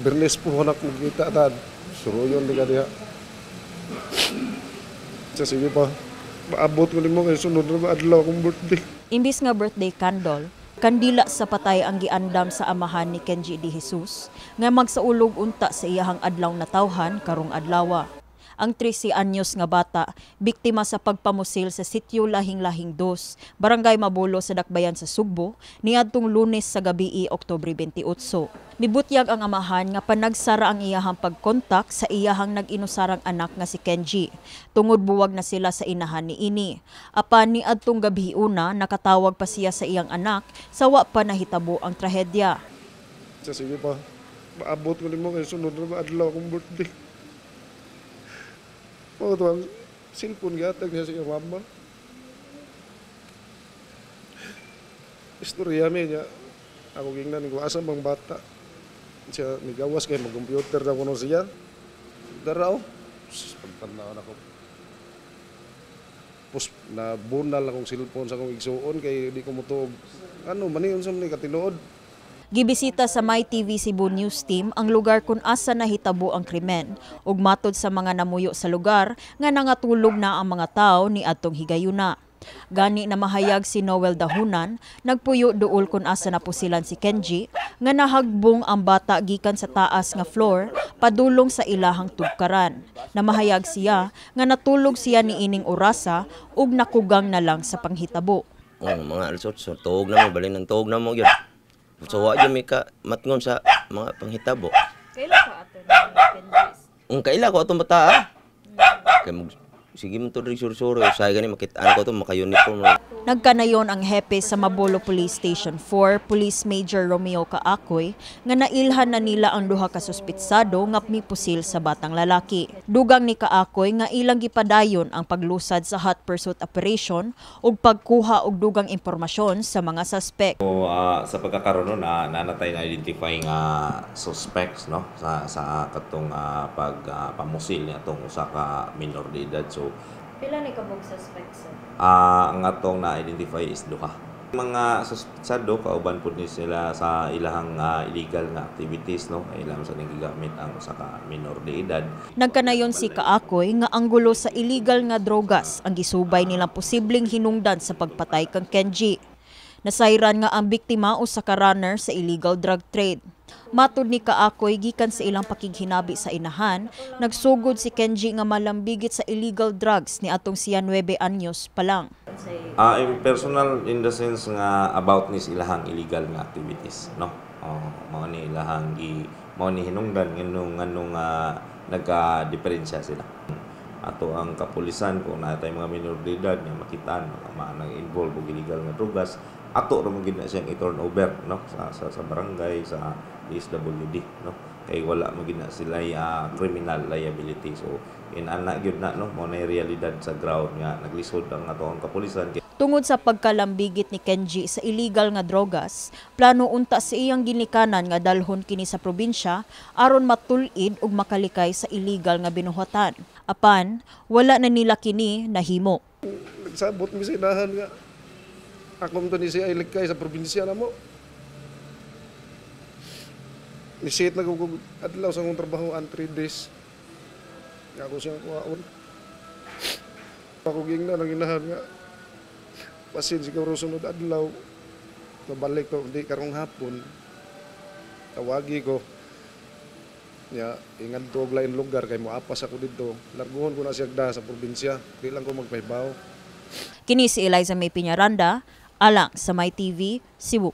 Bernes po anak magkita tad. Suruyon di ka diha. Sa sige pa. Maabot ko nimo kay sunod na adlaw akong birthday. Imbis nga birthday candle, kandila sa patay ang giandam sa amahan ni Kenji De Jesus nga magsaulog unta sa iyahang adlaw na tawhan karong adlawa. Ang 13 anyos nga bata, biktima sa pagpamusil sa sitio Lahing-Lahing 2, Barangay Mabolo sa Dakbayan sa Sugbo, niadtong Lunes sa gabi, Oktubre 28. Mibutyag ang amahan nga panagsara ang iyahang pagkontak sa iyahang nag-inusarang anak nga si Kenji. Tungod buwag na sila sa inahan ni ini. Apan niadtong gabi una, nakatawag pa siya sa iyang anak sa wa pa nahitabo ang trahedya. Sa sige pa. Maabot ko nimo kay sunod na adlaw akong birthday. Mga tuwang cellphone gatag niya sa iyang mama. Istorya mi niya. Ako gingnan ko asa bang bata. Siya migawas kay mag-computer daw kuno siya. Daraw. Pagtanaw nako. Pus na bunal akong cellphone sa akong igsuon kay di ko motuog. Ano man ni unsa man ni katinuod. Gibisita sa My TV Cebu News Team ang lugar kung asa nahitabo ang krimen ug matod sa mga namuyo sa lugar nga nangatulog na ang mga tao ni adtong higayuna. Gani na mahayag si Noel Dahunan, nagpuyo duol kung asa napusilan si Kenji nga nahagbong ang bata gikan sa taas nga floor padulong sa ilahang tugkaran. Namahayag siya nga natulog siya niining orasa ug nakugang na lang sa panghitabo. Oh, mga alas 8, tuog na mo, balin ng tuog na mo gyud. So wa gyud mi ka matngon sa mga panghitabo. Kaila ka ato ni Kenji? Ang kaila ko atong bata ah. Kay mag sige mo to diri sur-sur, usahay gani makitaan ko to maka-uniform. Nagkanayon ang hepe sa Mabolo Police Station 4, Police Major Romeo Kaakoy, nga nailhan na nila ang duha ka suspitsado nga mipusil sa batang lalaki. Dugang ni Kaakoy nga ilang gipadayon ang paglusad sa hot pursuit operation ug pagkuha og dugang impormasyon sa mga suspect. So, sa pagkakaroon nun, nanatay na identify nga suspects, no, sa katong pagpamusil ni atong usa ka minor de edad. So pila ni kabog suspects, sir? Ang atong na-identify is duha. Mga suspitsado kauban pud ni sila sa ilahang illegal nga activities, no, ilang sa gigamit ang usa ka minor de edad. Nagkanayon si Kaakoy nga ang gulo sa illegal nga drogas ang gisubay nilang posibleng hinungdan sa pagpatay kang Kenji. Nasayran nga ang biktima usa ka runner sa illegal drug trade. Matud ni Kaakoy gikan sa ilang pakighinabi sa inahan, nagsugod si Kenji nga malambigit sa illegal drugs ni atong siya 9 anyos pa lang. Personal in the sense nga about ni ilahang illegal nga activities, no. Mao ni ilahang gi mao ni hinungdan nganong nagka-diferensya sila. Ato ang kapulisan kung naa tay mga minor de edad nga makitaan nag-involve og illegal nga drugas, ato ra man gid na siyang i-turn over, no, sa barangay, sa DSWD, no, kay wala man gid na sila criminal liability. So inana gyud na, no, mao na realidad sa ground nga naglisod ang ato ang kapulisan. Tungod sa pagkalambigit ni Kenji sa illegal nga drogas, plano unta sa iyang ginikanan nga dalhon kini sa probinsya aron matul-id ug makalikay sa illegal nga binuhatan. Apan wala na nila kini nahimo. Nagsabot mi sa inahan nga akong to ni siya ilikay sa probinsya namo. Nisit na ko adlaw sa akong trabaho an 3 days. Ako siyang kuhaon. Ako gingnan ang inahan nga pasin siguro sunod adlaw mabalik ko di karong hapon. Tawagi ko nya ingadto og lain lugar kay moapas ako didto. Larguhon ko na siya sa probinsya, di lang ko magpahibaw. Kini si Eliza May Piñaranda, alang sa My TV Cebu.